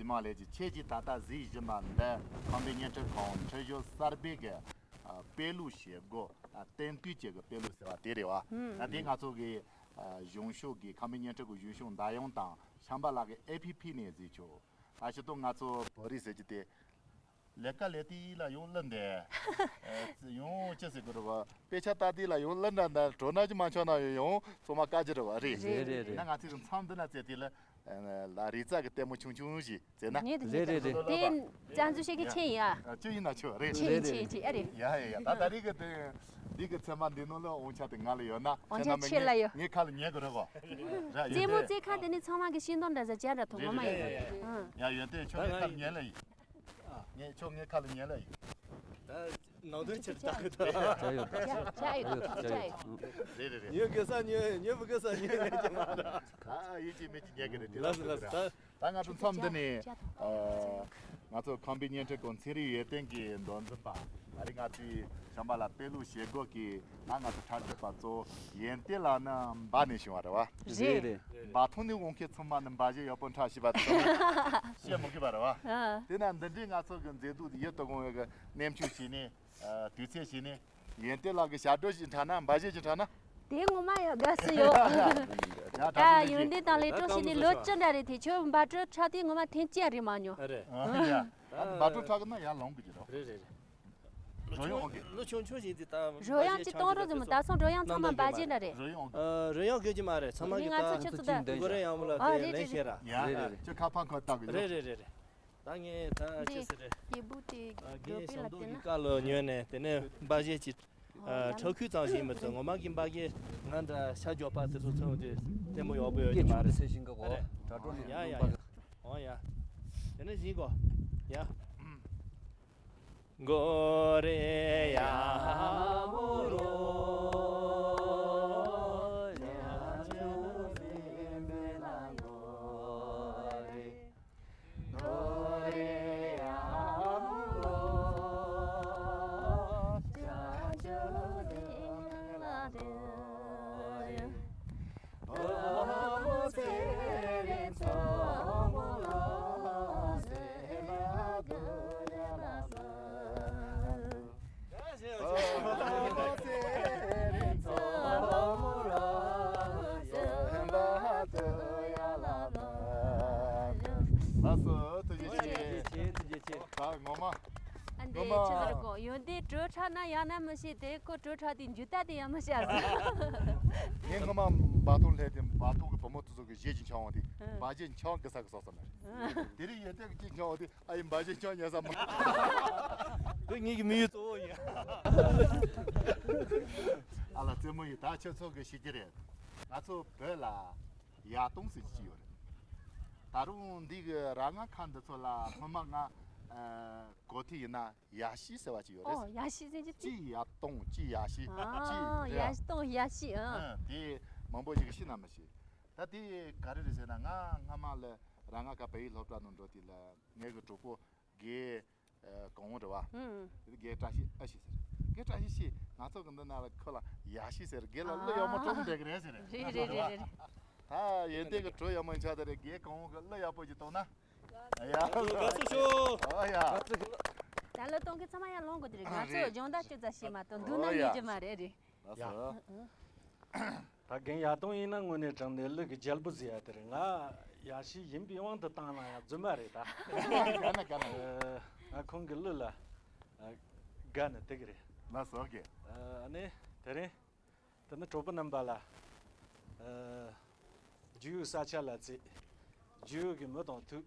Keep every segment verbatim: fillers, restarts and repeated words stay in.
མ་ལས་ཀྱི་ཁྱེད་ཀྱིས་ད་ལྟ་གཟིགས་བཞིན་པ་འདི་ཁམས་པའི་བརྙན་འཕྲིན་ཁང་ཁྲིད་གཞུང་གསར་པའི་གི་ཨ་དཔེ་ཀློག་བྱེད་སྒོ། ཨ་བསྟན་དུས་ཀྱི་གི་དཔེ་ཀློག་ཟེར་བ་དེ་རེད་བ། ཨ་དེ་ང་ཚོ་གི་ཨ་གཞུང་ཕྱོགས་ཀྱི་ཁམས་པའི་བརྙན་འཕྲིན་གྱི་གཞུང་ཕྱོགས་འདར་ཡོང་དང་བྱམས་པ་ལགས་ཀྱི་ཨེ་ཕི་ཕི་ནས་གཟིགས་ཆོག་ད་ཕྱི་ཏོ་ང་ཚོ་བོད་རིགས་ཟེར་གྱི་དེ། ལས་ཀ་ལས་དེ་ཡིད་ལ་ཡོང་ལབ་འདས། ཡོང་ཅི་ཟེར་དགོས་རེད་བ། དཔེ་ཆ་ལྟ་དེ་ལ་ཡོང་ལབ་འདྲ་འདྲ་གྲོ་ན་ཅི་མ་ཆོག་ན་ཡོང་ཡོང་ཚང་མ་བཀའ་རྒྱ་རེད་བ་རེད། རེད་རེད་རེད། ན་ང་ཚོས་མཚམས་འདི་ན་བཙལ་དེ་ལ་ལ་རི་རྩ་གི་ལྟད་མོ་ཆུང་ཆུང་ཞིག་བཙལ་ན། ངས་དེ་རེད་རེད་རེད། དེ་རྩ་འཛུགས་བྱེད་མཁན་ཁྱེད་ཡིན་ཨ། ཅི་ཡིན་ན་ཆོག་རེད། ཁྱེད་ཡིན་ཁྱེད་ཡིན་ཁྱེད་ཨ་རེད། ཡ་ཡ་ཡ་ད་ད་རེས་གི་དེ་འདི་གི་ཚད་མ་འདི་ནང་ལ་དབང་ཆ་དེ་ང་ལ་ཡོད་ན་དབང་ཆ་ཁྱེད་ལ་ཡོད། ངས་ཁ་ལ་ཉན་གི་རེད་གོ། རེད་རྩེད་མོ་རྩེད་ཁ་དེ་ནི་ཚང་མ་གི་ཤེས་འདོན་འདྲ་ཟ་བྱ་འདྲ་ཐོག་ངོ་མ་ཡིན། ཡ་ཡོད་དེ་ཁྱོད་ངས་ཁ་ལ་ཉན་ལ་ཡིན། ངས་ཁྱོད་ངའི་ཁ་ལ་ཉན་ལ་ཡིན། ད་ནང་དོན་ཕྱིར་བལྟ་གི་ད། བྱ་ཡོད་ད། བྱ་ཡོད་ད། བྱ་ཡོད། རེད་རེད་རེད། ཉོས་དགོས་ས་ཉོས། ཉོས་མི་དགོས་ས་ཉོས་ཉོས་ཀྱི་མ་རེད། ད་ཡིད་ཀྱི་མིག་གི་ཉན་གི་རེད་དེ། ལགས་སོ་ལགས་སོ། ད་ད་ང་ཚོ་མཚམས་འདི་ནས་ཨ་ང་ཚོ་ཁམས་པའི་བརྙན་འཕྲིན་ཁང་ཚན་རིག་ཡོན་ཏན་གྱི་མདོ་འཛིན་པ་ཨ་རི་ང་ཚོའི་བྱམས་པ་ལགས་དཔེ་ཀློག་བྱེད་སྒོ་གི་ད་ང་ཚོ་ཕྲག་སྒྲིག་པ་གཙོ་བོ་ཡོན་ཏན་ལགས་ནི་འབའ་ནས་བྱུང་བ་རེད་བ། རེད་རེད། འབའ་ཐང་ནས་འོང་མཁན་ཚང་མ་ནི་འབའ་ཞིག་ཡག་པོ་འཁྲབ་ཤེས་པ་དེ་ཚང་མས་བཤད་མི་དགོས་པ་རེད་བ། ཨ། དེ་ན་འདི་འདྲའི་ང་ཚོ་གི་མཛེས་སྡུག་ཡིད་དུ་འོང་བའི་གི་གནས་མཆོག་བྱས་ནས་ཨ་དུས་ཚོད་བྱས་ནས་ཡོན་ཏན་ལགས་ཀྱི་ཞབས་བྲོ་ཞིག་འཁྲབ་ན་འབའ་ཞིག་ཅིག་འཁྲབ་ན། དེ་ངོ་མ་ཡག་དགའ་སུ་ཡོད། ཡ་ད་ད་ཡོན་ཏན་དང་ལས་གྲོགས་བྱས་ནས་ལོ་བཅུ་འདྲ་རེད་དེ་ཁྱོད་འབའ་སྒྲོལ་འཁྲབ་དུས་ངོ་མ་ཐེངས་གཅིག་རེད་མ་མྱོང་། རེད། ཨ་ཡ། ད་འབའ་སྒྲོལ་འཁྲབ་གི་ན་ཡར་ལོངས་གི་ཅི་རོ། རེད་རེད་རེད། རོལ་དབྱངས་ཨོ་གི། ལོ་ཆུང་ཆུང་ཞིག་འདི་ལྟ་རོལ་དབྱངས་ཅི་གཏོང་རོགས་ཟེར་མོ་ད་སོང་རོལ་དབྱངས་ཚང་མ་འབའ་ཞིག་འདྲ་རེད། རོལ་དབྱངས་ཨོ་གི། རོལ་དབྱངས་དགོས་ཀྱི་མ་རེད། ཚང་མ་གི་ད་ང་ཚོ་ཁྱེད་ཚོ་ད་གོ་རེ་ཡང་མོ་ལ་ཨ་དེ་རེད་ལན་རེད་ཤེས་ར། ཡ་རེད་རེད། ཁྱོད་ཁ་ཕང་ཁོ་ལྟ་གི་རེད་རེད་རེད་རེད། ད་ངས་ད་ཅི་ཟེར་རེད། སྐྱེས་བུ་དེ་ཨ་རྒན་འགྲོ་པའི་ཞང་ལ་དུས་བསྟན་ན། སྐབས་ལ་ཉོས་ནས་དེ་ནས་འབའ་ཞིག་ཅིག་ཨ་ཁྲག་ཁུལ་ཙམ་ཞིག་མི་ཚོ་ངོ་མ་གི་འབའ་གི་ང་འདྲ་ཤ་རྒྱོབ་པ་དེ་ཚོ་ཚོ་དེ་ལྟད་མོ་ཡག་པོ་ཡོད་ཀྱི་མ་རེད། ཟེར་བཞིན་གི་གོ། རེད། དྲ་གྲོགས་ཡ་ཡ་ཡ། འོ་ཡ། དེ་ནས་བཞིན་གོ། ཡ། གོ་རེ་ཡ་མོ་རོ། ལགས་སོ། ཐུགས་རྗེ་ཆེ། ཐུགས་རྗེ་ཆེ། ཐུགས་རྗེ་ཆེ། ད་ངོ་མ། ཨ་འདི་ངོ་མ་ཆི་ཟེར་གོ། ཡོན་ཏན་བྲོ་འཁྲབ་ན་ཡང་ན་མི་ཤེས་ཏེ་ཁོ་བྲོ་འཁྲབ་དེ་འཇུ་ལྟ་དེ་ཡང་མི་ཤེས་ཟེར། ངས་ངོ་མ་འབའ་ཐང་སླེབས་ཏེ་འབའ་ཐང་གི་བུ་མོ་དེ་ཚོ་གི་གཞས་ཀྱི་འཆང་བ་དེ་འབའ་གཞས་འཆང་གི་ས་གི་སོགས་སོ་ན་རེད། དེ་རིང་ཡོན་ཏན་གྱི་གཞས་འཆང་བ་དེ། ཨ་ཡིན་འབའ་གཞས་ཀྱང་ཉན་ས་མ། འདི་ངེད་ཀྱི་དམིགས་ཡུལ་གཙོ་བོ་ཡིན། ཨ་ལ་རྩེད་མོ་ཡིན་ད་ཁྱེད་ཚོ་གི་ཤེས་ཀྱི་རེད། ང་ཚོ་བོད་ལ་ཡར་ལྟུང་ཟེར་གྱི་ཅིག་ཡོད་རེད། ད་རུང་འདི་གི་ར་ང་ཁ་འདི་ཚོ་ལ་སྔོན་མ་ང་གོ་ཐོས་ཡིན་ན་ཡར་ཤི་ཟེར་བ་ཅིག་ཡོད་རེད། ཨོ་ཡར་ཤི་ཟེར་གྱི་ཅི། གཅིག་ཡར་ལྟུང་གཅིག་ཡར་ཤི་གཅིག་ཨ་རེད། ཡར་ལྟུང་ཡར་ཤི་ཨ། ཨ་དེ་མང་པོ་ཞིག་གི་ཤི་ན་མི་ཤེས། ད་དེ་ག་རེ་རེད་ཟེར་ན་ང་སྔ་མ་ལ་ར་ང་ཁ་བལ་ཡུལ་སློབ་གྲྭ་ནང་འགྲོ་དུས་ལ། ངའི་གི་གྲོགས་པོ་རྒན་ཨ་གོང་བུ་རེད་བ། ཨུམ། དེ་རྒན་བཀྲ་ཤིས་ཨ་ཤི་ཟེར། རྒན་བཀྲ་ཤིས་ཤི་ང་ཚོ་གི་འདི་ན་ལ་ཁོ་ལ་ཡ་ཤི་ཟེར། རྒན་ལ་གླུ་ཡག་མོ་ཨ་གཏོང་བསྡད་གི་རེད་ཟེར། རེད་རེད་རེད་རེད། ད་ཡོན་ཏན་གི་བྲོ་ཡག་མོ་ཡིན་ཆ་དེ་རེད། རྒན་གོང་བུ་གི་གླུ་ཡག་པོ་ཞིག་གཏོང་ན། ཡ་དགའ་བསུ་ཞུ། ཨ་ཡ། ད་གླུ་གཏོང་གི་ཚང་མ་ཡར་ལོངས་དགོས་དེ་རེད། ང་ཚོ་རེད། སྦྱོང་བརྡར་ཅི་ཙམ་བྱས་མ་གཏོགས་འདུག་ན་ཨོ་ཡ། ཉན་གྱི་མ་རེད་རེད། ལགས་སོ། ཨ་ཨ། ད་རྒན་ཡར་ལྟུང་ཡིན་ན་དངོས་གནས་དྲང་གནས་གླུ་གི་རྒྱལ་པོ་ཟེར་ཡ་དེ་རེད། ང་ཡ་ཤི་ཡིན་པའི་དབང་དུ་བཏང་ན་ཡང་རྫུན་མ་རེད་ད། ག་ན་ག་ན། ཨ་ང་ཁོང་གི་གླུ་ལ་ཨ་དགའ་ནི་དེ་གི་རེད། ལགས་སོ་རྒན། ཨ་ནི་དེ་རིང་དེ་ནི་གྲོགས་པོ་རྣམ་པ་ལ་ཨ་རྒྱུས་ཡོད་ས་ཆ་ལ་བརྩིས། རྒྱུས་ཡོད་ཀྱི་མི་དང་ཐུག་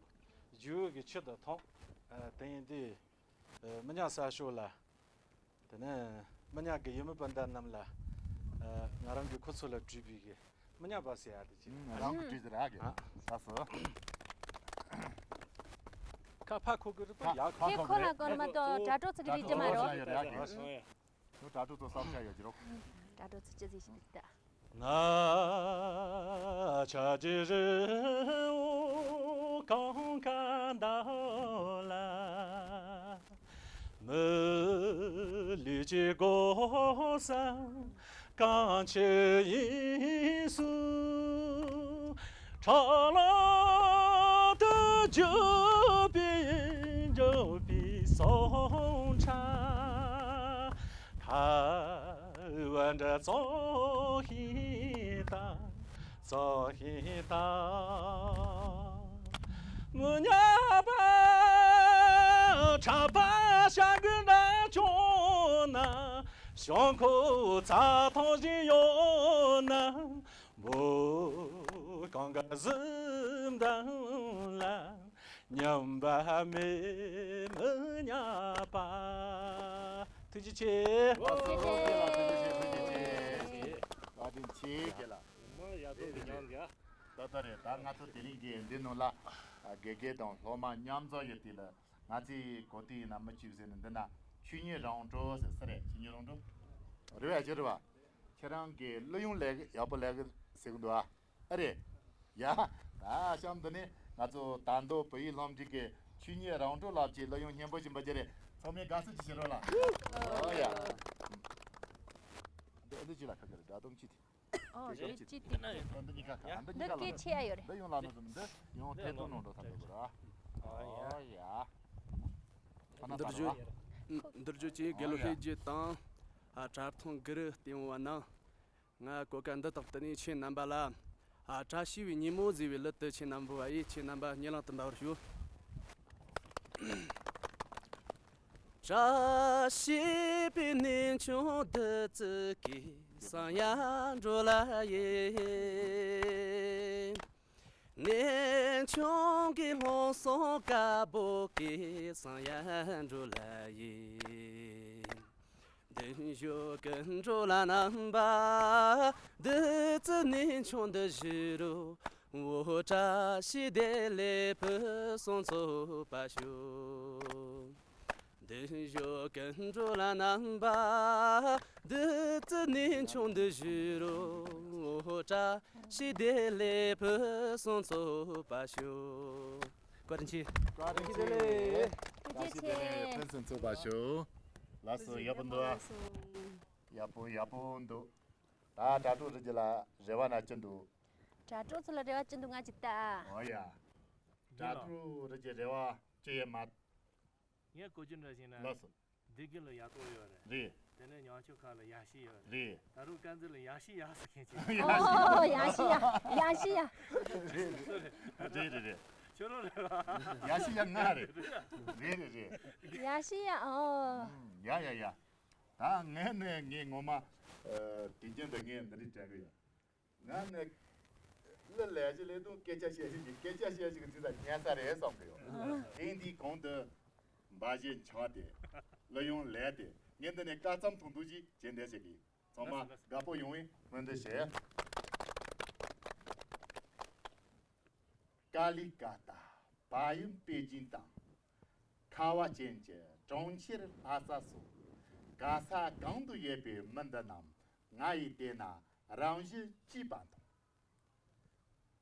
རྒྱུས་ཡོད་ཀྱི་ཆུ་དང་འཐུང་། ཨ་དེ་ཡིན་དུས་ཨ་མི་ཉག་གསར་ཤོག་ལ། དེ་ནས་མི་ཉག་གི་ཡུལ་མི་སྤུན་ཟླ་རྣམས་ལ་ཨ་ང་རང་གིས་ཁོ་ཚོ་ལ་བྲིས་པའི་གི་མི་ཉག་པ་ཟེར་ཡ་དེ་ཅིག་ཨུམ། རང་གི་བྲིས་ཟེར་ཨ་གི། ཨ། ལགས་སོ། ཁ་ཕ་ཁོ་གི་རུ་པ་ཡག་ཁ་ཁེ་ཁོ་ལ་གོ་མ་གཏོགས་དྲ་གྲོགས་ཚོ་གི་རིགས་ཀྱི་མ་རོ། ཨ་ཡོད་རེད་ཨ་གི། ཨ་སོང་ཡ། ཁྱོད་དྲ་གྲོགས་ཚོ་བསམ་འཆར་ཡོད་ཀྱི་རོ། དྲ་གྲོགས་ཚོ་ཅི་ཟིག་ཞིག་ད། ང་ཆ་ཅི་རི་བོ་གང་ག་འདའ་ལ། མི་ལུས་ཀྱི་གོ་ས་གང་ཆེ་ཡིན་སུ། ཁྲ་ལ་དུ་རྒྱུ་ ཨ་བ་འདྲ་ཙོ་ཧི་ཏ་ཙོ་ཧི་ཏ། མི་ཉག་པ་ཁྲ་པ་ཤ་གི་འདྲ་ཆུང་ན། ཤོང་ཁུ་ཚ་ཐོང་ཞིག་ཡོད་ན། བུ་གང་ག་གཟིམ་དང་ལ། ཉམས་པ་མེད་མི་ཉག་པ། ཐུགས་རྗེ་ཆེ། ཐུགས་རྗེ་ཆེ། བཀའ་དྲིན་ཆེ་རྒན་ལགས། མ་ཡག་པོ་ཉམས་རྒྱ། ད་ལྟ་རེད། ད་ང་ཚོ་དེ་རིང་གི་འདི་ནང་ལ་དགེ་རྒན་དང་སློབ་མ་མཉམ་འཛོམས་ཡོད་དེ་ལ། ང་ཚོའི་གོ་དུས་ཡིན་ན་མི་གཅིག་ཟེར་ནས་འདི་ན་ཆོས་ཉིད་རང་གྲོལ་ཟེར་ས་རེད། ཆོས་ཉིད་རང་གྲོལ་རེད་བ། ཅི་རེད་བ། ཁྱེད་རང་གི་གླུ་དབྱངས་ལས་ཡག་པོ་ལས་ཟེར་གི་འདུག་ཨ། ཨ་རེད། ཡ། ད་གཤམ་དུ་ནི་ང་ཚོ་དར་མདོ་བོད་ཡིག་སློབ་འབྲིང་གི་ཆོས་ཉིད་རང་གྲོལ་ལགས་ཀྱིས་གླུ་དབྱངས་སྙན་པོ་ཞིག་འབུལ་གྱི་རེད། ཚང་མས་དགའ་བསུ་ཅིག་བྱེད་རོགས་ལ། ཨོ་ཡ། འདི་འདི་ཅི་ལ་ཁ་ཁ་རེད། སྒྲ་སྡོམ་ཅི་དེ། ཨོ་རེད། ཅི་དེ། འདི་གཉིས་ཀ་ཁ་འདི་གཉིས་ཀ་ལ། འདི་སྐད་ཆེ་ཡ་ཡོད་རེད། འདི་ཡོང་ལ་ནོ་ཙམ་འདི་ཡོང་ཐད་དུ་ནོ་འགྲོ་ཐབས་འདུག་ར། ཨོ་ཡ། འདིར་བརྗོད། འདིར་བརྗོད་ཀྱི་དགེ་ལོ་ལྷས་རྒྱུད་དང་། ཨ་གྲྭ་ཚང་གུ་རུ་སྟེང་བ་ན། ང་གོ་སྐབས་འདི་དག་དུ་ནས་ཁྱེད་རྣམ་པ་ལ། ཨ་བཀྲ་ཤིས་པའི་ཉིན་མོ་ཟེར་བའི་གླུ་དེ་ཁྱེད་རྣམ་པ་ཡིས་ཁྱེད་རྣམ་པ་སྙན་ལམ་དུ་འབབ་པར་ཞུ། བཀྲ་ཤིས་པའི་གནས་ཆུང་བདུད་རྩི་གི་ས་ཡ་འགྲོ་ལ་ཡིན། གནས་ཆུང་གི་ལྷོ་སོང་དཀར་པོ་གི་ས་ཡ་འགྲོ་ལ་ཡིན། འདི་ཞོ་ཀུན་འགྲོ་ལ་རྣམ་པ། བདུད་རྩི་གནས་ཆུང་འདི་བཞུགས་རུ། འོ་བཀྲ་ཤིས་བདེ་ལེགས་ཕུན་སུམ་ཚོགས་པ་ཤོག། འདི་ཞོ་ཀུན་འགྲོ་ལ་རྣམ་པ། བདུད་རྩི་གནས་ཆུང་འདི་བཞུགས་རུ། འོ་བཀྲ་ཤིས་བདེ་ལེགས་ཕུན་སུམ་ཚོགས་པ་ཤོག། བཀའ་དྲིན་ཆེ། བཀའ་དྲིན་ཆེ། བཀྲ་ཤིས་བདེ་ལེགས་ཕུན་སུམ་ཚོགས་པ་ཤོག། ལགས་སོ། ཡག་པོ་འདུག་ཨ། ཡག་པོ་ཡག་པོ་འདུག། ད་དྲ་གྲོགས་རིགས་ཀྱི་ལ་རེ་བ་ན་ཅི་འདུག། དྲ་གྲོགས་ཚོ་ལ་རེ་བ་ཅི་འདུག། ང་ཅི་ལྟ། ཨོ་ཡ། དྲ་གྲོགས་རིགས་ཀྱི་རེ་བ་ཅི་ཡོད་མ། ངས་གོ་རྒྱུ་འདྲ་ཞིག་ན། ལགས་སོ། འདི་གི་ལ་ཡག་པོ་ཡོད་རེད། རེད། དེ་ནས་ཉང་ཆུ་ཁ་ལ་ཡ་ཤི་ཡོད་རེད། རེད། ད་རུང་དཀར་མཛེས་ལ་ཡ་ཤི་ཡ་ཟེར་མཁན་ཅིག། ཨོ་ཡ་ཤི་ཡ། ཡ་ཤི་ཡ། རེད་རེད་རེད། ཁྱོད་རང་རེད་བ། ཡ་ཤི་ཡ་ང་རེད། རེད་རེད་རེད། ཡ་ཤི་ཡ། ཨོ། ཡ་ཡ་ཡ། ད་ངས་ནས་ངས་ངོ་མ། ཨ། དུས་རྒྱུན་དུ་ངས་འདི་རིགས་དྲན་གི་ཡོད། ང་ནི་གླུ་ལེན་གཞི་ལས་དང་སྐད་ཆ་བཤད་གཞི་གི་སྐད་ཆ་བཤད་གཞི་གི་ཚིག་ད་ཉན་ས་རེད་བསམ་གི་ཡོད། ཐེངས་འདིའི་གོང་དུ་འབའ་ཞིག་འཆང་སྟེ་གླུ་དབྱངས་ལེན་ཏེ་ངས་འདི་ནས་བཀའ་ཙམ་ཐུང་ཐུང་ཞིག་བྱེད་འདོད་བྱེད་ཀྱི། ཚང་མ་དགའ་པོ་ཡོང་བའི་སྨོན་འདུན་ཞུ། ཀ་ལི་ཀ་ཏ། བལ་ཡུལ་པེ་ཅིན་དང་། ཁ་བ་ཅན་གྱི་གྲོང་ཁྱེར་ལྷ་ས་སོགས། ག་ས་གང་དུ་ཡོད་པའི་མི་འདི་རྣམས་ང་ཡིས་བལྟས་ན་རང་བཞིན་གཅིག་པ་མཐོང་།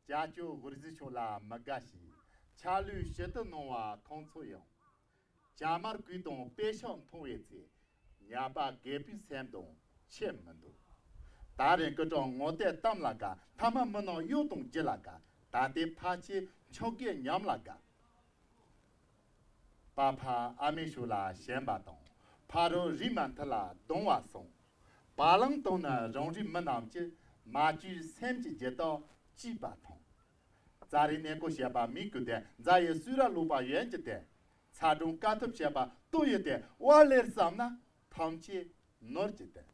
ཅ་ཅོ་གུར་གཟི་ཆོ་ལ་མི་དགའ་ཞིང་། ཆ་ལུགས་ཞི་བདེ་སྣང་བ་ཁོང་ཚོ་ཡང་། ཇ་དམར་གོས་དང་དཔེ་ཤག་མཐོང་བའི་ཚེ། ཉ་པ་རྒད་པོའི་སེམས་དང་ཁྱད་མི་འདུག། ད་རེས་སྐུ་དྲག་ངོ་དེབ་གཏམ་ལ་དགའ། ཐ་མ་མི་ནག་གཡོ་དང་རྒྱུ་ལ་དགའ། ད་ལྟའི་ཕལ་ཆེར་ཆོ་གའི་ཉམས་ལ་དགའ། པ་ཕ་ཨ་མའི་ཤུལ་ལ་ཞེན་པ་དང་། ཕ་རོལ་རིགས་མ་མཐུན་ལ་གདུང་བ་སོང་། བ་ལང་དང་ནི་རང་རིགས་མི་རྣམས་ཀྱི། མ་བཅོས་སེམས་ཀྱི་རྒྱུ་དག་གཅིག་པ་མཐོང་། ཙཱ་རི་གནས་སྐོར་བྱེད་པ་མིག་གིས་བལྟས། རྫ་ཡི་སུ་ར་ལུག་པ་ཡོན་གྱིས་བལྟས། ཚ་གྲང་དཀའ་ཐུབ་བྱེད་པ་ལྟོ་ཡིས་བལྟས། བ་ལེར་བསམ་ན་ཐམས་ཅད་ནོར་གྱིས་བལྟས།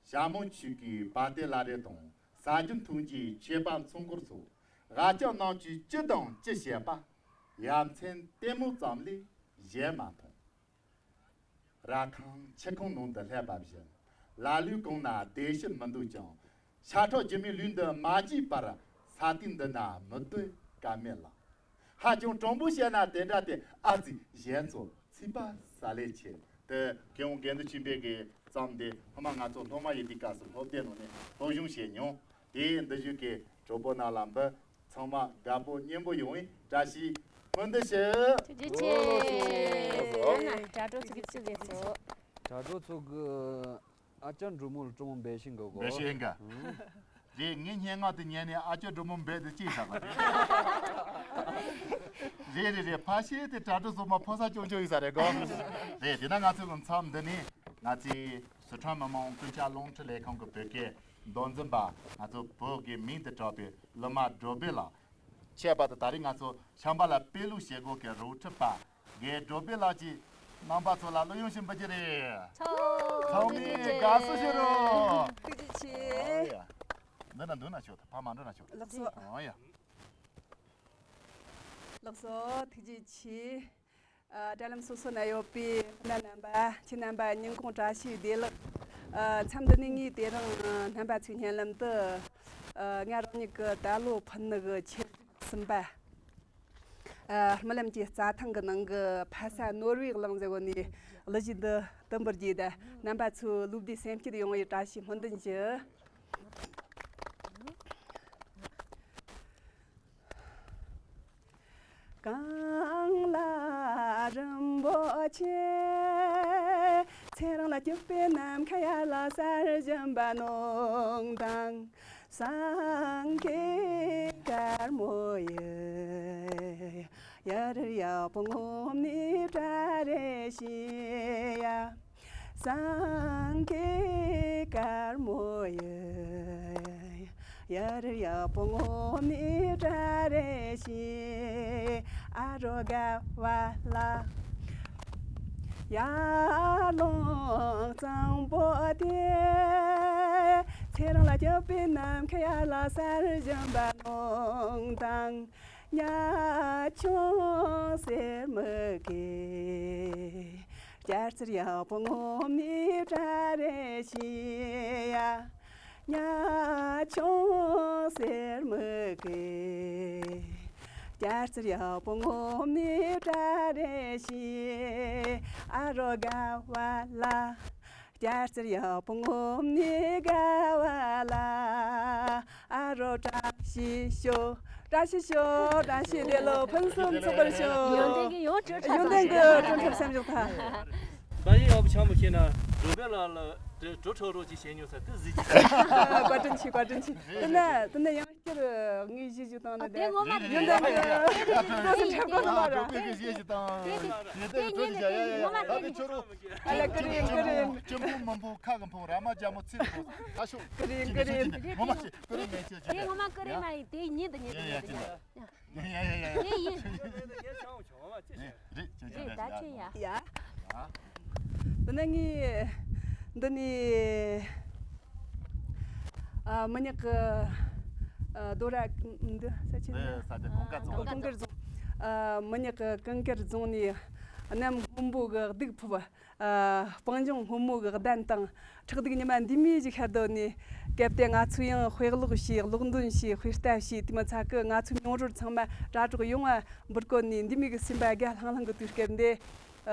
ཞྭ་མོ་ཆོས་སྐུའི་བ་དན་བླ་རེ་དང་། ཟ་རྒྱུ་འཐུང་རྒྱུའི་ཆད་པ་མཚུངས་སྐོར་སོགས། ཧ་ཅང་རྣམས་ཀྱིས་ཅི་དང་ཅི་བྱེད་པ། ཡ་མཚན་ལྟད་མོ་ཙམ་ལས་གཞན་མ་མཐོང་། ར་ཁང་ཆུ་ཁང་ནང་དུ་སླེབས་པ་བཞིན། ལ་ལུའི་གོང་ན་བདེ་སྐྱིད་མི་འདུག་ཀྱང་། ཤ་ཁྲག་སྒྱུ་མའི་ལུས་འདི་མ་བརྗེད་པར། ས་སྟེང་འདི་ན་མི་སྡོད་ཀ་མེད་ལགས། ཧ་ཅང་དྲང་པོ་བཤད་ན་དེ་འདྲ་སྟེ། ཨ་ཙི་གཞན་ཚོ་ཚིག་པ་ཟ་ལས་ཆེ། དེ་མཁས་དབང་དགེ་འདུན་ཆོས་འཕེལ་གྱིས་བརྩམས་ཏེ། སྔོན་མ་ང་ཚོ་སློབ་མ་ཡིན་དུས་སྐབས་སུ་སློབ་དེབ་ནང་ནས་སློབ་སྦྱོང་བྱས་མྱོང་། དེ་འདི་བཞུགས་ཀྱི་གྲོགས་པོ་རྣམས་ལ་འབུལ། ཚང་མ་དགའ་པོ་སྙན་པོ་ཡོང་བའི་བཀྲ་ཤིས་སྨོན་འདུན་ཞུ། ཐུགས་རྗེ་ཆེ། ཨ་ན་དྲ་གྲོགས་ཚོ་གི་ཚིག་རེད་སོ། དྲ་གྲོགས་ཚོ་གི་ཨ་ཅག་འབྲུག་མོ་ལ་སྤྲང་པོ་འབད་ཤེས་འགའ་གོ། འབད་ཤེས་འགའ། ཨང་། རེད། ངའི་སྙན་ངག་དེ་ཉན་ནས་ཨ་ཅག་འབྲུག་མོ་འབད་དེ་ཅི་ཟ་ག་རེད། རེད་རེད་རེད། ཕལ་ཆེར་དེ་དྲ་གྲོགས་ཚོ་མ་ཕོ་གསར་སྐྱོང་སྐྱོང་ཡིན་ས་རེད་གོ། རེད། དེ་ན་ང་ཚོ་གི་མཚམས་འདི་ནས་ ང་ཚོའི་སི་ཁྲོན་མི་དམངས་ཀུན་ཁྱབ་རླུང་འཕྲིན་ལས་ཁང་གི་བོད་སྐད་མདོ་འཛིན་པ། ང་ཚོ་བོད་ཀྱི་མིང་དུ་གྲགས་པའི་གླུ་མ་སྒྲོལ་བྷེ་ལགས། ཁྱད་པར་དུ་ད་རེས་ང་ཚོ་ཤམ་བྷ་ལ་དཔེ་ཀློག་བྱེད་སྒོ་གི་རོགས་ཁྲིད་པ་རྒན་སྒྲོལ་བྷེ་ལགས་ཀྱིས་རྣམ་པ་ཚོ་ལ་གླུ་དབྱངས་ཤིག་འབུལ་གྱི་རེད། ཚང་མས་དགའ་བསུ་ཞུ་རོགས། ཐུགས་རྗེ་ཆེ། ཨོ་ཡ། འདི་ན་འདུག་ན་ཆོག་ཕ་མ་འགྲོ་ན་ཆོག་ལགས་སོ། ཨོ་ཡ། ལགས་སོ། ཐུགས་རྗེ་ཆེ། ཨ། དྲ་ལམ་སོ་སོ་ན་ཡོད་པའི་སྤུན་ཟླ་རྣམ་པ། ཁྱེད་རྣམ་པ་ཉིན་གུང་བཀྲ་ཤིས་བདེ་ལེགས། ཨ། མཚམས་འདི་ནས་ངས་དེ་རིང་རྣམ་པ་ཚོའི་སྙན་ལམ་དུ། ཨ། ང་རང་ཉིད་ཀྱི་ད་ལོ་ཕུལ་ནི་གི་ཆེད་གཟིགས་གསུམ་པ། ཨ། རྨི་ལམ་གྱི་རྩྭ་ཐང་གི་ནང་གི་ཕ་ས་ནོར་ཝེ་གླིང་ཟེར་བོ་ནས་གླུ་གཞས་འདི་དུ་འབུལ་རྒྱུ་དང་། རྣམ་པ་ཚོའི་ལོ་ཟླའི་སེམས་བསྐྱེད་ཡོང་བའི་བཀྲ་ཤིས་སྨོན་འདུན་ཞུ། གང་ལ་རིན་པོ་ཆེ། ཚེ་རིང་ལ་སྐྱིད་པའི་ནམ་མཁའ་ཡར་ལ་གསལ་བཞིན་པ་ནང་དང་། སེང་གེ་དཀར་མོ་ཡི། ཡར་ཡག་པོ་ངོམ་ནི་བཀྲ་རེ་ཤིས་ཡ། སེང་གེ་དཀར་མོ་ཡི། ཡར་ཡག་པོ་ངོམ་ནི་བཀྲ་རེ་ཤིས། ཨ་རོ་དགའ་བ་ལ། ཡར་ཀླུང་གཙང་པོ་དེ། ཚེ་རིང་ལ་སྐྱིད་པའི་ནམ་མཁའ་ཡར་ལ་གསལ་བཞིན་པ་ནང་དང་། ཉ་ཆུང་སེར་མོ་གི། སྐྱ་རྩལ་ཡག་པོ་ངོམ་ནི་བཀྲ་རེ་ཤིས་ཡ། ཉ་ཆུང་སེར་མོ་གི། སྐྱ་རྩལ་ཡག་པོ་ངོམ་ནི་བཀྲ་རེ་ཤིས། ཨ་རོ་དགའ་བ་ལ། སྐྱ་རྩལ་ཡག་པོ་ངོམ་ནི་དགའ་བ་ལ། ཨ་རོ་བཀྲ་ཤིས་ཤོག་བཀྲ་ཤིས་ཤོག་བཀྲ་ཤིས་བདེ་ལེགས། ཕུན་སུམ་ཚོགས་པར་ཤོག་ཡོན་ཏན་གྱི་ཡང་སྤྲོ་འཁྲབ། ཡོན་ཏན་གྱི་སྤྲོ་འཁྲབ་སེམས་ཤོག་ཐ། ད་ཡིན་ཡག་པོ་ཆགས་མ་ཤེས་ན་སྒྲོལ་བྷེ་ལགས་ལ་དེ་སྤྲོ་འཁྲབ་རོགས་ཅིག་བྱས་མྱོང་ས་དེ་གཟིགས་ཀྱི། བཀའ་དྲིན་ཆེ། བཀའ་དྲིན་ཆེ། དེ་ན་དེ་ན་ཡང་བསྐྱར་ངས་གཞས་ཞིག་བཏང་ན། ཨ། དེ་ངོ་མ་ཡོན་ཏན་གྱི་སྤྲོ་འཁྲབ་དགོས་ནོ་མ་རེད། སྒྲོལ་བྷེ་གི་གཞས་ཞིག་བཏང་། དེ་དེ་དེ་ངས་དེ་ངོ་མ་ད་དེ་ཁྱོད་རོགས། ཨ་ལ་ཀི་རིན་ཀི་རིན། གཅུང་པོ་མོན་པོ་ཁ་གི་འཕོང་། ར་མ་རྒྱ་མོ་ཚིག་གི་འཕོང་། ད་ཤོག་ཀི་རིན་ཀི་རིན། ངོ་མ་ཅི་ཀི་རིན་མེད་ཅི་ཅི། དེ་ངོ་མ་ཀི་རིན་མ་ཡིན། དེ་ཉིད་དུ་ཉིད་དུ་ཉིད་དུ་ཉིད་དུ། ཡ་ཡ་ཡ་ཡ། དེ་ཡིན། རེད་ཅི་ཅི། རེད་ད་ཅི་ཡ། ཡ། དེ་ནས་ངས་འདི་ནས། ཨ། མི་ཉག་གི། ཨ། རྡོ་ར་འདི་ས་ཆ་ནི། ས་ཆ་གངས་དཀར་རྫོང་། གངས་དཀར་རྫོང་། ཨ། མི་ཉག་གི་གངས་དཀར་རྫོང་ནས་གནམ་སྔོན་པོ་གི་གདུགས་ཕུབ། ཨ། སྤང་ལྗོངས་སྔོན་མོ་གི་གདན་དང་ཁྲག་ལྡིག་ཉི་མ་འདི་མོ་ཞིག་ཤར་དོ་ནས། སྐབས་དེར་ང་ཚོས་ཡང་དཔེ་ཀློག་བྱས། ཀློག་འདོན་བྱས། དཔེ་ལྟ་བྱས། དེ་མ་ཚད་ཀྱི་ང་ཚོའི་མྱོང་རོལ་ཚང་མ་དྲ་གྲོགས་ཡོང་བ་འབུལ་གོ་ནས། འདི་མོ་གི་སེམས་པ་དགའ་ལྷང་ལྷང་གི་དུས་སྐབས་འདི། ཨ།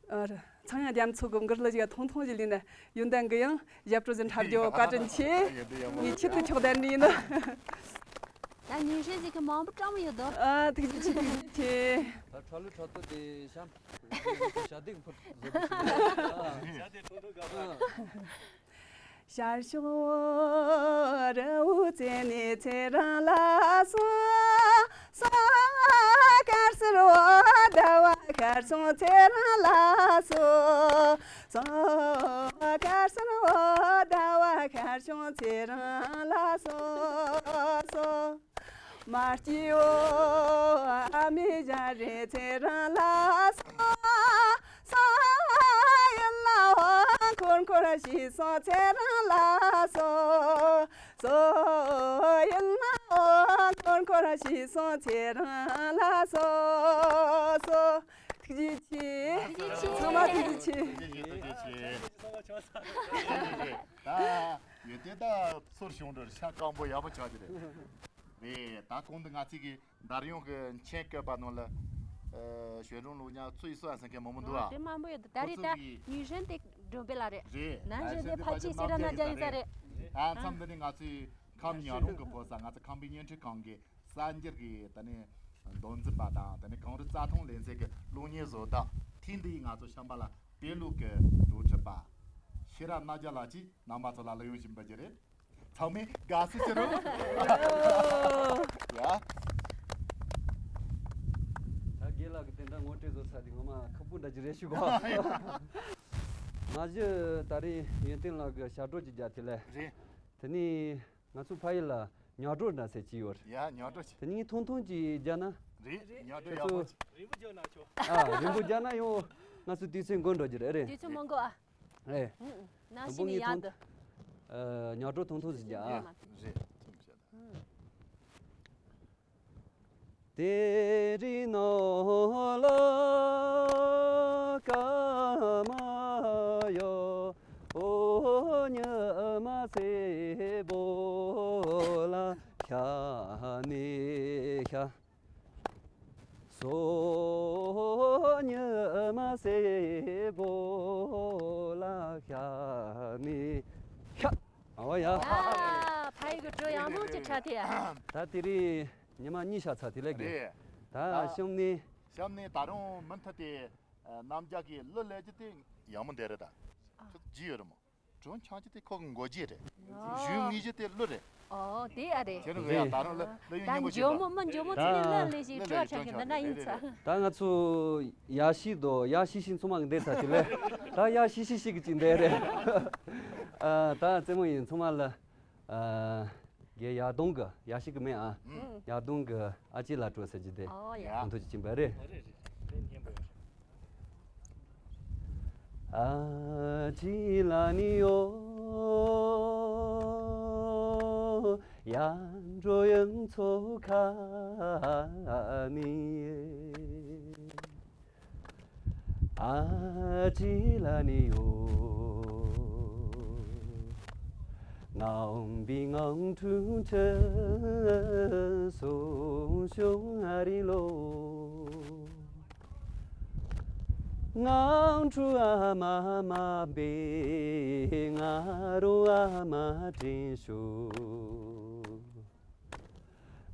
ཨ། ཚངས་དབྱངས་རྒྱ་མཚོ་གི་མགུར་གླུ་ཞིག་ཐུང་ཐུང་ཞིག་ལེན་ན། ཡོན་ཏན་གྱི་ཡང་ཞབས་བྲོ་ཞིག་འཁྲབ་རྒྱུ། བཀའ་དྲིན་ཆེ། ངས་ཆེད་དུ་ཁྱོད་གདན་འདྲེན་ཡིན་ནོ། ད་ཉིན་ཧྲེན་ཟིག་གི་མང་པོ་སྤྲང་མོ་ཡོད་དོ། ཨ། ཐུགས་རྗེ་ཆེ། ཐུགས་རྗེ་ཆེ། ད་ཁྲ་ལུ་ཁྲ་ཏོ་དེ་ཤམ། ཞྭ་སྡིག་ཕུར་བཟོ་དུ་ཞིག་ཞྭ་དེ་ཁྲོ་ཁྲོ་དགའ་དགའ། ཤར་ཕྱོགས་རི་བོ་རྩེ་ནས་ཚེ་རིང་ལ་སོང་། སོང་། དཀར་སེར་འོད་ཟླ་བ་ཤར་སོང་། ཚེ་རིང་ལ་སོང་། སོང་། དཀར་སེར་འོད་ཟླ་བ་ཤར་བྱུང་། ཚེ་རིང་ལ་སོ་སོ། མ་སྐྱིད་འོ་ཨ་མའི་ཞལ་རས། ཚེ་རིང་ལ་སོ་སོ། ཡིད་ལ་འོ་འཁོར་འཁོར་ཞིག་སོང་། ཚེ་རིང་ལ་སོ་སོ། ཡིད་ལ་འོ་འཁོར་འཁོར་ཞིག་སོང་། ཚེ་རིང་ལ་སོ་སོ། ཐུགས་རྗེ་ཆེ། ཐུགས་རྗེ་ཆེ། ཚང་མ་ཐུགས་རྗེ་ཆེ། ཐུགས་རྗེ་ཆེ། ཐུགས་རྗེ་ཆེ། ད་ཡོད་དེ་ད་ཚུར་བྱུང་འགྲོ་ཤ་སྐམ་པོ་ཡག་པོ་ཆགས་ཀྱི་རེད། རེད། ད་གོང་དུ་ང་ཚོས་ཀྱི་འདར་ཡོང་གི་མཆན་བཀོད་པ་ནང་ལ། ཨ། ཞོལ་འབྲོང་ལུག་ཉག་ཚུ་ཡི་སོ་ཨ་ཟེར་མཁན་མང་པོ་འདུག་ཨ། དེ་མང་པོ་ཡོད་འདུག། ད་རེས་ད་ཉིན་ཧྲན་དེ་སྒྲོན་པའི་ལ་རེད། རེད། ནང་ཞིན་དེ་ཕ་ཕ་ཆེ་ཆེ་སེ་ར་ན་རྒྱ་ཡིན་ས་རེད། ད་མཚམས་འདི་ནས་ང་ཚོས་ཁམས་ཉག་རོང་གི་ཕོ་གསར། ང་ཚོ་ཁམས་པའི་བརྙན་འཕྲིན་ཁང་གི་གསར་འགྱུར་གྱི་ད་ནི་མདོ་འཛིན་པ་དང་། ད་ནི་གངས་རི་རྩྭ་ཐང་ལེན་ཚད་ཀྱི་གློག་བརྙན་བཟོ་ལྟ། ཐེངས་འདིའི་ང་ཚོ་ཤམ་བྷ་ལ་དཔེ་ཀློག་གི་རོགས་ཁྲིད་པ་ཤེས་རབ་རྣ་རྒྱལ་ལགས་ཀྱིས་རྣམ་པ་ཚོ་ལ་གླུ་དབྱངས་ཤིག་འབུལ་རྒྱུ་རེད། ཚང་མས་དགའ་བསུ་ཞུ་རོགས། ཡ། ད་རྒན་ལགས་ཀྱིས་དེ་འདྲ་ངོ་སྤྲོད་བཟོ་ཚར་དུས་ངོ་མ་ཁག་པོ་འདྲ་ཅིག་རེད་ཞུ་གོ། མ་གཞི་ད་རེས་ཡོན་ཏན་ལགས་ཀྱི་ཞབས་བྲོ་ཅིག་རྒྱག་དེ་ལས། རེད། དེ་ནས་ང་ཚོ་ཕ་ཡུལ་ལ་ཉག་བྲོ་འདྲ་ཟེར་གྱི་ཡོད་རེད། ཡ་ཉག་བྲོ་ཆེ། དེ་ནས་ཐུང་ཐུང་ཅིག་རྒྱག་ན། རེད། ཉག་བྲོ་ཁྱོད་ཡག་པོ་ཚོ་ཆེ། རིང་པོ་རྒྱག་ན་ཆོག་ཨ་རིང་པོ་རྒྱག་ན་ཡང་ང་ཚོ་དུས་ཚོད་འགོར་འགྲོ་རྒྱུ་རེད། རེད། དུས་ཚོད་མི་འགོར་ཨ། རེད། ཨུ་ཨུ། ནང་དང་པོ་བཞིན་ནས་ངས་ཡག་ཐུང་འདུག་ཨ། ཉག་བྲོ་ཐུང་ཐུང་ཞིག་རྒྱག་ཨ། རེད། ཐུང་བྱས་ད། ཨུ། དེ་རིང་ནོ་ལ་ཀ་མ་ཡོ། ཨོ་ཉི་མ་སེར་པོ་ལ་ཤ་ནི་ཤ། སོ་ཉི་མ་སེར་པོ་ལ་ཤ་ནི་ཤ། ཨོ་ཡ། ཡ། ཕ་ཡུལ་གྱི་བྲོ་ཡག་མོ་ཅིག་འཁྲབ་ཐལ་ཡ། ད་དེ་རིང་ཉི་མ་གཉིས་ཤར་ཚར་དེ་ལས་རེད། ད་ད་གཤམ་ནས། གཤམ་ནས་ད་རུང་མུ་མཐུད་དེ་ཨ། རྣམ་རྒྱལ་གྱི་གླུ་ལེན་རྒྱུ་དེ་ཡག་མོ་འདི་རེད་ད། ཨ། ཁྱོད་བརྗེད་ཡོད་རེད་མོ། བྲོ་འཆང་རྒྱུ་དེ་ཁོ་གི་མགོ་རྗེས་རེད། ཨོ། གཞུང་དངོས་གཞི་དེ་གླུ་རེད། ཨོ་དེ་ཨ་རེད། ཁྱེད་རང་ཡ་ད་རུང་གླུ་གླུ་ཡུལ་ད་སྙན་པོ་ཞིག་འཇོལ་མོ་མི་འཇོལ་མོ་ཚོ་ནས་གླུ་ལེན་བཞིན་བྲོ་འཁྲབ་མཁན་འདི་འདྲ་ཡིན་ཙང་། ད་ང་ཚོ་ཡ་ཤི་དོ་ཡ་ཤི་ཤི་ཚང་མ་གི་འདས་ཚར་དེ་ལས། ད་ཡ་ཤི་ཤི་ཤི་གི་ཅིག་འདས་རེད། ཨ། ད་རྩེད་མོ་ཡིན་ཚང་མ་ལ། ཨ། རྒན་ཡག་སྡོང་གི་ཡ་ཤི་གི་མེད་ཨ། ཨུ། ཡག་སྡོང་གི་ཨ་ཅེ་ལ་སྤྲོ་ཟེར་གྱི་དེ། ཨོ་ཡ། གོང་ཐུག་ཅིག་ཕྱིན་པ་རེད། ཨོ་རེད་རེད་རེད་སྙན་པོ་ཡོད། ཨ་ཅེ་ལ་ནི་ཡོ། ཡ་འགྲོ་ཡང་ཚོ་ཁ་ནི། ཨ་ཅེ་ལ་ནི་ཡོ། ངའང་བི་ངང་ཁྲུ་ཁྲི་སོང་ཤོང་ཨ་རི་ལོ། ངང་ཁྲུ་ཨ་མ་མ་བེ་ང་རོ་ཨ་མ་དྲིན་ཤོ།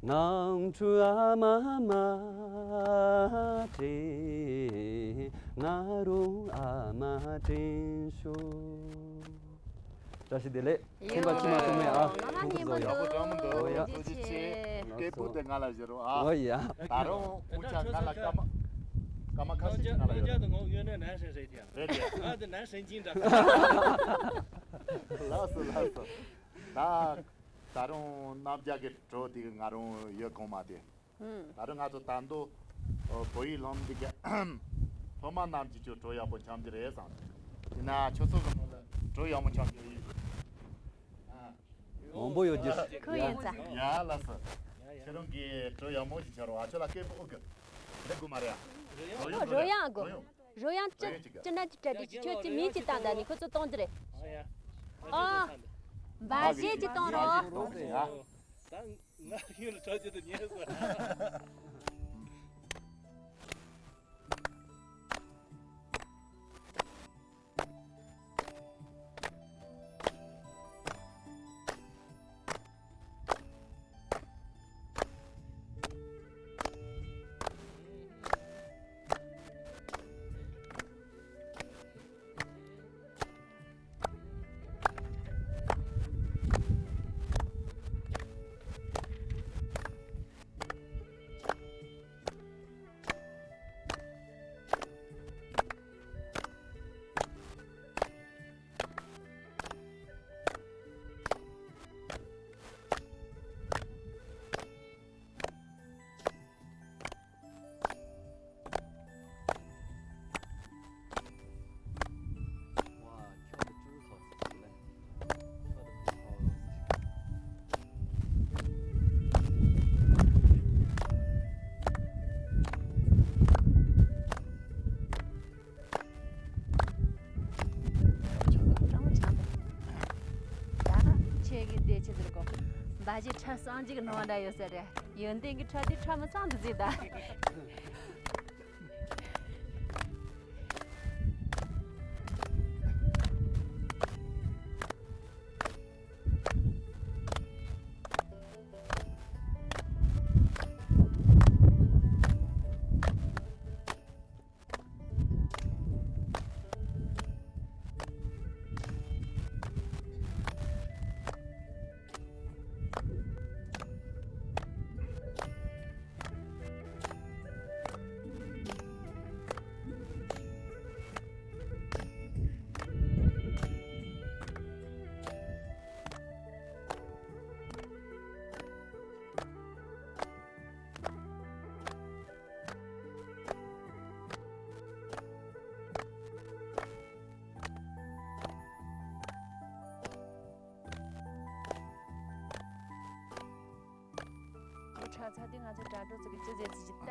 ངང་ཁྲུ་ཨ་མ་མ་དྲིན་ང་རུ་ཨ་མ་དྲིན་ཤོ། བཀྲ་ཤིས་བདེ་ལེགས། ཁྱིམ་པ་ཁྱིམ་མ་ཐུག་མེད་ཨ། ང་མ་ཉིན་མོ་འདུག་ཡག་པོ་འདྲ་མོ་འདུག་ཨོ་ཡ། ཐུགས་རྗེ་ཆེ། སྐད་སྦུག་དེ་ང་ལ་བཞག་རོགས་ཨ། ཨོ་ཡ། ད་རུང་འུ་ཅག་ང་ལ་སྐར་མ་སྐར་མ་ཁ་ཤས་ཤིག་ང་ལ་ཡོད་རེད། རེད་རེད། ང་དེ་ནང་སེམས་ཅན་འདྲ། ལགས་སོ་ལགས་སོ། ད། ད་རུང་རྣམ་རྒྱལ་གྱི་བྲོ་དེ་ང་རང་ཡོད་གོང་མ་དེ། ཧུམ། ད་རུང་ང་ཚོ་ད་དུང་བོད་ཡིག་སློབ་འདི་ག་སློབ་མ་རྣམས་ཀྱིས་ཁྱོད་བྲོ་ཡག་པོ་འཆམ་གྱི་རེད་བསམ། དེ་ན་ཁྱོད་ཚོ་གི་ནང་ལ་བྲོ་ཡག་པོ་འཆམ་གྱི་ཡོད། ཨ། མང་པོ་ཡོད་རྒྱུ། ཁོ་ཡིན་ཙང་། ཡ་ལགས་སོ། ཁྱེད་རང་གིས་བྲོ་ཡག་མོ་ཞིག་བྱ་རོགས་ཨ། ཁྱོད་ལ་སྐད་སྦུག་ཨུ་གི། འདི་དགོས་མ་རེད་ཨ། རོལ་དབྱངས་དགོས། རོལ་དབྱངས་ཅི་ཅི་འདྲ་ཅི་འདྲ་འདྲ་ཅི་ཁྱོད་ཀྱི་མིང་ཅི་བཏང་ད་ནི་ཁོ་ཚོ་གཏོང་རྒྱུ་རེད། ཨ། འབའ་ཞིག་ཅི་གཏོང་རོགས། ད་ང་ཡུལ་ལ་གྲགས་རྒྱུ་དེ་ཉན་སོང་། ཁྱེད་ཀྱི་འདས་ཆེ་ཟེར་གོ། འབའ་ཞིག་ཁྲ་སངས་རྒྱས་ཀྱི་ནང་འདྲ་ཡོད་ས་རེད། ཡོན་ཏན་གྱི་ཁྲ་དེ་ཁྲ་མི་སངས་འདུག་ཟེར་ད།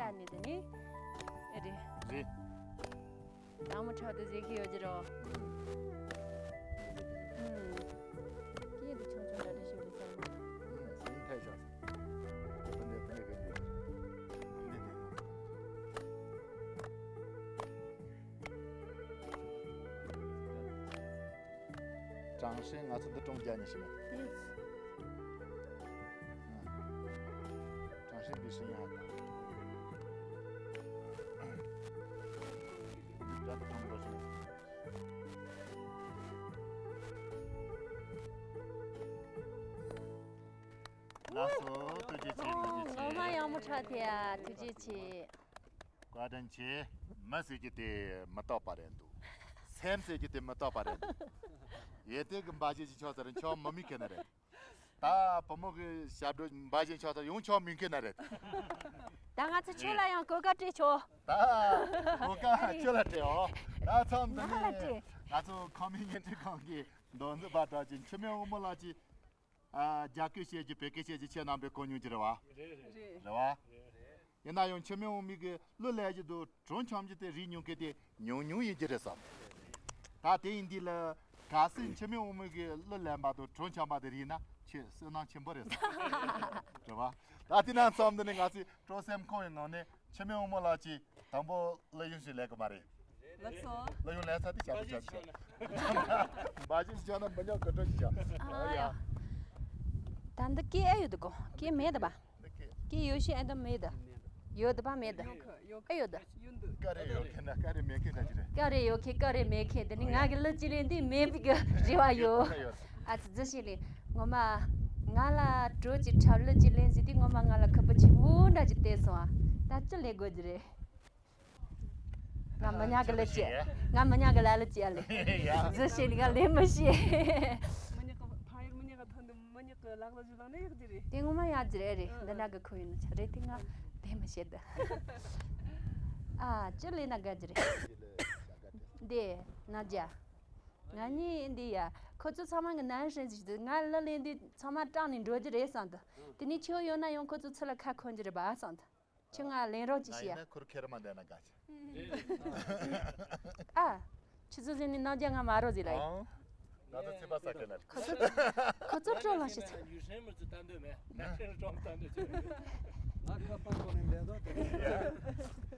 ཨ་ནི་དེ་ནི། ཨེ་རེད། རེད། དྭངས་མོ་ཁྲག་དེ་ཟེར་གི་ཡོད་ཀྱི་རོ། ཨུམ། སྐད་དེ་ཆུང་ཆུང་འདྲ་འདྲ་ཞིག་རེད་ཟེར་ན། ཨུམ། སེམས་ཐད་ཤག་ད་འདི་འདི་འདི་འདི། ཀྲང་ཧྲེང་ང་ཚོ་འདི་ཀྲུང་རྒྱ་ནས་ཤི་མེད། ཀྲང་ཧྲེང་འདི་ཤི་ཡང་ཧ་ད། འདི་ཀྲང་ཧྲེང་འདི་ཤི་མེད། ལགས་སོ། ཐུགས་རྗེ་ཆེ། ཐུགས་རྗེ་ཆེ། ངོ་མ་ཡག་མོ་ཆགས་ཐལ་ཡ། ཐུགས་རྗེ་ཆེ། བཀའ་དྲིན་ཆེ། མི་ཟེར་རྒྱུ་དེ་མི་རྟག་པ་རེད་འདུག་སེམས་ཟེར་རྒྱུ་དེ་མི་རྟག་པ་རེད་འདུག་ཡེ་དེ་གི་འབའ་ཞིག་ཅིག་ཆགས་ཚར་ཆགས་མི་མི་ཁེ་ན་རེད། ད་བུ་མོ་གི་ཞབས་བྲོ་འབའ་ཞིག་ཆགས་ཚར་ཡོང་ཆགས་མི་ཁེ་ན་རེད། ད་ང་ཚོ་ཁྱོད་ལ་ཡང་གོ་སྐབས་སྤྲད་ཆོག་ད་གོ་སྐབས་ཁྱོད་ལ་སྤྲད་འོ། ད་མཚམས་འདི་ནས་ང་ལ་སྤྲད། ང་ཚོ་ཁམས་མི་བརྙན་འཕྲིན་ཁང་གི་མདོ་འཛིན་པ་གྲགས་ཅན་འཆི་མེད་དབང་མོ་ལགས་ཀྱིས། ཨ། རྒྱ་སྐད་བཤད་རྒྱུ་བོད་སྐད་བཤད་རྒྱུ་ཁྱེད་རྣམ་པས་གོ་མྱོང་རྒྱུ་རེད་བ། རེད་རེད། རེད་བ། ཡིན་ན་ཡང་འཆི་མེད་དབང་མོ་གི་གླུ་ལེན་རྒྱུ་དང་བྲོ་འཆམ་རྒྱུ་དེ་རིག་མྱོང་མཁན་དེ་ཉུང་ཉུང་ཡིན་རྒྱུ་རེད་བསམ། ད་དེ་ཡིན་དུས་ལ་གལ་སྲིད་འཆི་མེད་དབང་མོ་གི་གླུ་ལེན་པ་དང་བྲོ་འཆམ་པ་དེ་རིག་ན་ཁྱེད་བསོད་ནམས་ཆེན་པོ་རེད་བསམ། རེད་བ། ད་དེ་ན་མཚམས་འདི་ནས་ང་ཚོས་སྤྲོ་སེམས་ཁོང་ཡི་ངང་ནས། འཆི་མེད་དབང་མོ་ལགས་ཀྱིས་དང་པོ་གླུ་དབྱངས་ཤིག་ལེན་གི་མ་རེད། ལགས་སོ། གླུ་དབྱངས་ལེན་ཚར་དུས་བྱ་དུས་བྱ་དུས་བྱ། འབའ་ཞིག་བྱ་ན་མི་ཉག་གི་སྤྲོ་ཞིག་བྱ། ཨ་ཡ། ད་འདི་སྐད་ཨེ་ཡོད་དུ་གོ། སྐད་མེད་དུ་པ། འདི་སྐད། སྐད་ཡོད་ཤི་ཨེ་འདི་མེད་དུ། ཡོད་དུ་པ་མེད་དུ། ཡོད་ཁ་ཡོད་ཁ། ཨེ་ཡོད་དུ། ཡོད་འདུག་ཀ་རེ་ཡོད་ཁེ་ན་ཀ་རེ་མེད་ཁེ་འདྲ་ཅི་རེད། ཀ་རེ་ཡོད་ཁེ་ཀ་རེ་མེད་ཁེ་འདི་ནི་ང་གི་གླུ་ཅི་ལེན་དུས་མེད་པའི་གི་རེ་བ་ཡོད། ཡོད་ཁ་ཡོད། ཨ་ཙི་ཙི་ཞིག་ལས། ངོ་མ། ང་ལ་བྲོ་ཅིག་འཁྲབ་གླུ་ཅིག་ལེན་ཟེར་དུས་ངོ་མ་ང་ལ་ཁུ་བོ་ཆེན་པོ་འདྲ་ཅིག་བལྟས་སོང་ཨ། ད་ཅི་ལས་དགོས་ཀྱི་རེད། ང་མི་ཉག་གི་ལས་བྱེད། ང་མི་ཉག་གི་ལ་ལས་བྱེད་ཨ་ལས། ཟི་ཞིག་ལས་ང་ལས་མི་ཤེས། མི་ཉག་གི་ཕ་ཡུལ་མི་ཉག་གི་ཐོན་དུ་མི་ཉག་གི་ལག་ལ་ཞུ་ལང་ནས་ཡག་ཅི་རེད། དེ་ངོ་མ་ཡག་ཅི་རེད་རེད། འདི་འདྲ་གི་ཁུ་ཡིན་ནི་ཆ་རེད་དེ་ང་ལས་མི་ཤེས་ད། ཨ་ཅི་ལས་ན་དགའ་ཅི་རེད། འདི་ན་རྒྱ། ང་གཉིས་འདི་ཡ། ཁོ་ཚོ་ཚང་མ་གི་ནང་ཧྲན་ཞིག་འདུག་ང་གླུ་ལེན་དུས་ཚང་མ་སྐྲག་ནས་འགྲོ་རྒྱུ་རེད་བསམ་འདུག་དེ་ནས་ཁྱོད་ཡོད་ན་ཡང་ཁོ་ཚོ་ཚུར་ལ་ཁ་འཁོར་རྒྱུ་རེད་པ་བསམ་འདུག་ཁྱོད་ང་ལེན་རོགས་ཅིག་བྱེད་ཡ། ཁུར་ཁེར་མ་འདས་ན་དགའ་ཆེ། ཨ། ཁྱོད་ཚོ་ཟིན་ནས་ནང་རྒྱ་ང་མ་རོགས་ཟིག་ལ་ཡིན། ང་ཚོ་ཚིག་པ་ས་ཁེ་ན། ཁོ་ཚོ། ཁོ་ཚོ་སྤྲོ་ལངས་ཤེས་ཚེ། ཡུལ་སྲན་མི་ཚོ་ལྟ་འདོད་མེད། ང་ཁེར་ཀྲོང་ལྟ་འདོད་ཅེ། ང་ཁ་པར་ཁོ་ནས་འདས་དོ་དེ། ཡ་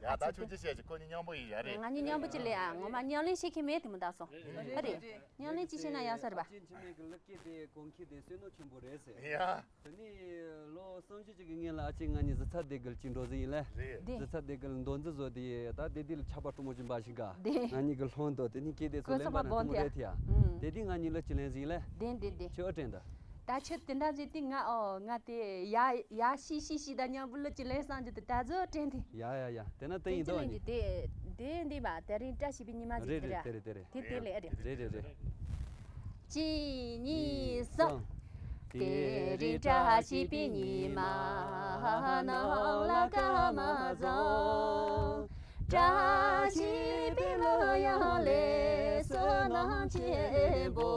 ད་ཁྱོད་ཅི་བཤད་ཅི་ཁོ་གཉིས་མཉམ་པོ་ཡིན་ཡ་རེད། ང་གཉིས་མཉམ་པོ་ཅི་ལས་ཨ་ངོ་མ་མཉམ་ལེན་བྱེད་མཁན་མེད་དེ་མོ་ད་སོང་། རེད་རེད། མཉམ་ལེན་ཅི་བྱེད་ན་ཡག་ས་རེད་པ། ཨ་ཅེ་འཆི་མེད་ཀྱི་གླུ་སྐད་དེ་གོང་ཁེ་དེ་བསོད་ནམས་ཆེན་པོ་རེད་ཟེར། ཡ། དེ་ནས་ལོ་སུམ་ཅུ་ཅིག་གི་སྔོན་ལ་ཨ་ཅེ་ང་གཉིས་གཟི་ཚ་སྡེ་དགེ་ལ་ཅིག་འགྲོ་ཟིན་ཡིན་ལ། རེད། གཟི་ཚ་སྡེ་དགེ་ལ་མདོ་འཛིན་བཟོ་དེ་ད་དེ་དེ་ལ་ཆར་པ་སྤྲོ་མོ་ཅིག་འབབ་ཞིག་ག་བདེ། ང་གཉིས་ཀྱི་ལྷོང་དོ་དེ་ནས་སྐད་དེ་ཚོ་གོས་ལེན་པ་ན་སྤྲོ་མོ་རེད་ཐི་ཡ། ཨུམ། དེ་དུས་ང་གཉིས་ལ་ཅི་ལེན་ཟིན་ལེ། བདེ་བདེ་བདེ། ཁྱོད་ཨ་དྲན་ད། ད་ཁྱོད་དེ་འདྲ་ཟེར་དུས་ང་ཨོ་ང་དེ་ཡ་ཡ་ཤི་ཤི་ཤི་ད་མཉམ་པོ་ལ་ཅི་ལེན་བསམ་རྒྱུ་དེ་ད་གཟོད་དྲན་ཐི། ཡ་ཡ་ཡ་དེ་ན་དེ་ཡིན་དོ་ཨ་ནི། དེ་དེ་འདི་བ་དེ་རིང་བཀྲ་ཤིས་པའི་ཉི་མ་ཟིག་རེད་དེ་རེད་ར། དེ་རེད་དེ་རེད། དེ་དེ་ལེ་ཨ་རེད། རེད་རེད་རེད། གཅིག་གཉིས་གསུམ། དེ་རིང་བཀྲ་ཤིས་པའི་ཉི་མ་ནང་ལ་སྐར་མ་བཟང་། བཀྲ་ཤིས་པའི་གླུ་དབྱངས་ལས་བསོད་ནམས་ཆེན་པོ་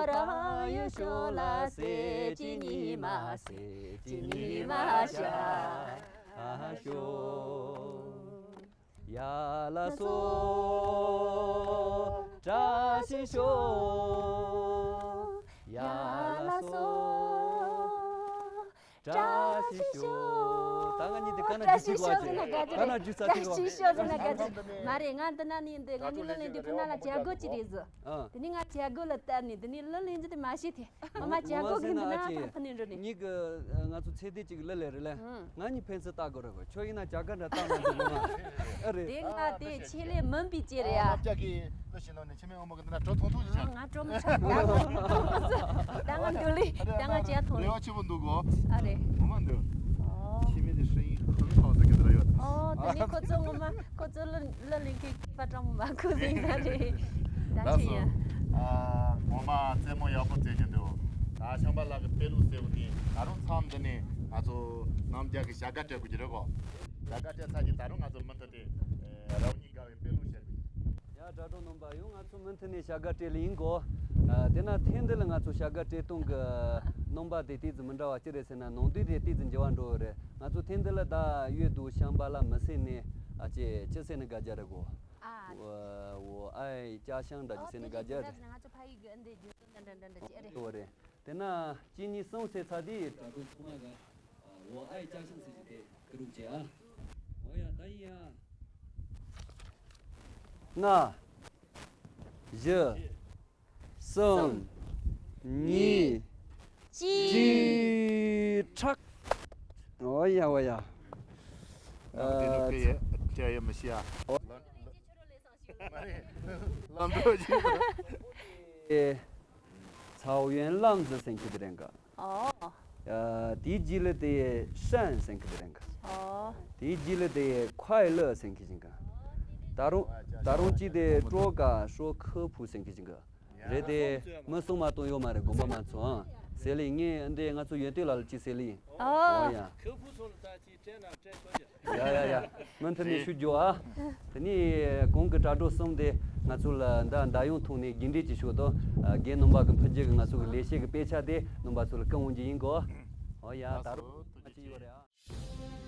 རང་ཡུལ་ཤོག་ལ་སེར་གྱི་ཉི་མ་སེར་གྱི་ཉི་མ་ཤར་ཤོག་ཡ་ལ་སོ། བཀྲ་ཤིས་ཤོག་ཡ་ལ་སོ། བཀྲ་ཤིས་ཤོག་ད་ང་གཉིས་དེ་ཀ་ན་བཀྲ་ཤིས་ཤོག་ཟེར་ན་དགའ་རྒྱུ་རེད། ཀ་ན་རྒྱུ་ས་བཀྲ་ཤིས་ཤོག་ཟེར་ན་དགའ་རྒྱུ་རེད། མ་རེད་ང་འདི་ན་ནི་འདི་ང་གཉིས་གླུ་ལེན་དུས་ཕུ་ན་ལ་བྱ་རྒོད་ཅིག་རེད་ཟེར། ཨ། དེ་ནས་ང་བྱ་རྒོད་ལ་བལྟས་ནས་དེ་ནས་གླུ་ལེན་རྒྱུ་དེ་མ་ཤེས་ཐལ། ངོ་མ་བྱ་རྒོད་ཀྱི་འདི་ན་ཕར་ཕུ་ནས་འགྲོ་ནས། གཉིས་ཀྱི་ང་ཚོ་ཚེ་འདས་གཅིག་གླུ་ལེན་རེད་ལེ། ང་གཉིས་ཕན་ཚུན་ལྟ་དགོས་རེད་གོ་ཁྱོད་ཡིན་ན་བྱ་དགའ་འདྲ་བཏང་མ་འདུག་ངོ་མ། ཨ་རེད། དེ་ང་དེ་ཆེད་ལས་མིན་པའི་ཅེ་རེད་ཡ། རྣམ་རྒྱལ་གྱི་གླུ་ཞིག་ནང་ནས་འཆི་མེད་དབང་མོ་གི་འདི་ན་གྲོ་ཐུང་ཐུང་ཞིག་ཆགས། ང་གྲོ་མི་ཆགས་ད་ང་འདུག་ལེ་ད་ང་བྱ་ཐུང་རེ་བ་ཆེན་པོ་འདུག་གོ་ཨ་རེད། ངོ་མ་འདུག་ཨོ། འཆི་མེད་དེ་ཧྲིན་ཡིག་ཁང་ཁང་ཟེར་གི་འདི་ར་ཡོད། ཨོ་དེ་ནས་ཁོ་ཚོ་ངོ་མ་ཁོ་ཚོ་གླུ་གླུ་ལེན་མཁན་སྐྱེས་པ་སྤྲང་མོ་མ་ཁུ་ཟིང་ས་རེད། ད་ལགས་ཆི་སོ། ཡ། ཨ་ངོ་མ་རྩེད་མོ་ཡག་པོ་རྩེད་ཀྱི་འདུག་ད་ཤམ་པ་ལགས་ཀྱི་དཔེ་ལུགས་གསལ་པོ་དེ་ད་རུང་མཚམས་འདི་ནས་ང་ཚོ་རྣམ་རྒྱལ་གྱི་བྱ་དགའ་སྤྲད་དགོས་ཀྱི་རེད་གོ་བྱ་དགའ་སྤྲད་ཚར་གྱི་ད་རུང་ང་ཚོ་མུ་མཐུད་དེ་རང་ཉིད་དགའ་བའི་དཔེ་ལུགས་བཤད་དགོས། ཡ་དྲ་གྲོགས་རྣམ་པ་ཡང་ང་ཚོ་མུ་མཐུད་ནས་བྱ་དགའ་སྤྲད་ལེ་ཡིན་གོ་ཨ་དེ་ན་ཐེངས་འདི་ལ་ང་ཚོ་བྱ་དགའ་སྤྲད་སྟངས་ཀྱི་ རྣམ་པ་དེ་ཏོག་ཙམ་མི་འདྲ་བ་ཅི་རེད་ཟེར་ན། ནང་དོན་དེ་ཏོག་ཙམ་འགྱུར་བ་འགྲོ་གི་རེད། ང་ཚོ་ཐེངས་འདི་ལ་ད་ཡོད་དུ་ཤམ་བྷ་ལ་མི་ཟེར་ནས། ཨ་ཅེ་ཅི་ཟེར་ནས་དགའ་རྒྱུ་རེད་གོ། 啊， 我爱家乡འདྲ་ཅིག་ཟེར་ནས་དགའ་རྒྱུ་རེད། ང་ཚོ་ཕ་ཡུལ་གྱི་འདི་རྒྱུ་ཚོ་འདྲ་འདྲ་འདྲ་འདྲ་ཅིག་རེད། ཡོད་རེད། དེ་ན་གཅིག་གཉིས་གསུམ་ཟེར་ཚར་དུས། 我爱家乡ཟེར་གྱི་དེ་ཀི་རུག་བྱས་ཨ། འོ་ཡ། ད་ཡིན་ཡ། ལྔ། བཞི། གསུམ། གཉིས། གཅིག་ཁྲག་འོ་ཡ་འོ་ཡ། ང་དེ་ནི་ཨ། ཁ་ཡ་ཁ་ཡ་མི་ཤེས་ཨ། འོ། ལམ་འགྲོ་ཅིག་ཨེ། 草原浪子ཟེར་མཁན་དེ་རེད་ག་ཨོ། ཨ། དེའི་རྗེས་ལ་དེ་山ཟེར་མཁན་དེ་རེད་ག་ཨོ། དེའི་རྗེས་ལ་དེ་快乐ཟེར་མཁན་ཅིག་ག་ད་རུང་ད་རུང་གཅིག་དེ 涿་ཀ་ཤོ་ཁུ་ཕུ་ཟེར་མཁན་ཅིག་ག་རེད་དེ། མི་གསུང་མ་གཏོང་ཡོད་མ་རེད། དགོངས་པ་མ་ཚོམ་ཨ། ཟེར་ལེ་ངས་འདི་ང་ཚོ་ཡོན་ཏན་ལགས་ལ་ཅིག་ཟེར་ལེ་ཡིན། ཨོ། ཨོ་ཡ། ཁུ་ཕུ་སོང་ལ་ད་ཅིག་སྤྲད་ན་སྤྲད་ཆོག་ཀྱི། ཡ་ཡ་ཡ། མུ་མཐུད་ནས་ཞུ་རྒྱུ་ཨ། དེ་ནས་གོང་གི་དྲ་གྲོགས་གསུམ་དེ་ང་ཚོ་ལ་ད་མདའ་ཡོང་ཐོག་ནས་རྒྱུན་འབྲེལ་གྱི་ཞུ་དོ། རྒན་རྣམ་པ་གི་ཕུལ་རྒྱུ་གི་ང་ཚོ་གི་ལས་བྱེད་ཀྱི་དཔེ་ཆ་དེ་རྣམ་པ་ཚོ་ལ་བསྐུར་འོང་རྒྱུ་ཡིན་གོ། ཨོ་ཡ། ད་རུང་ཅི་ཡོད་རེད་ཨ།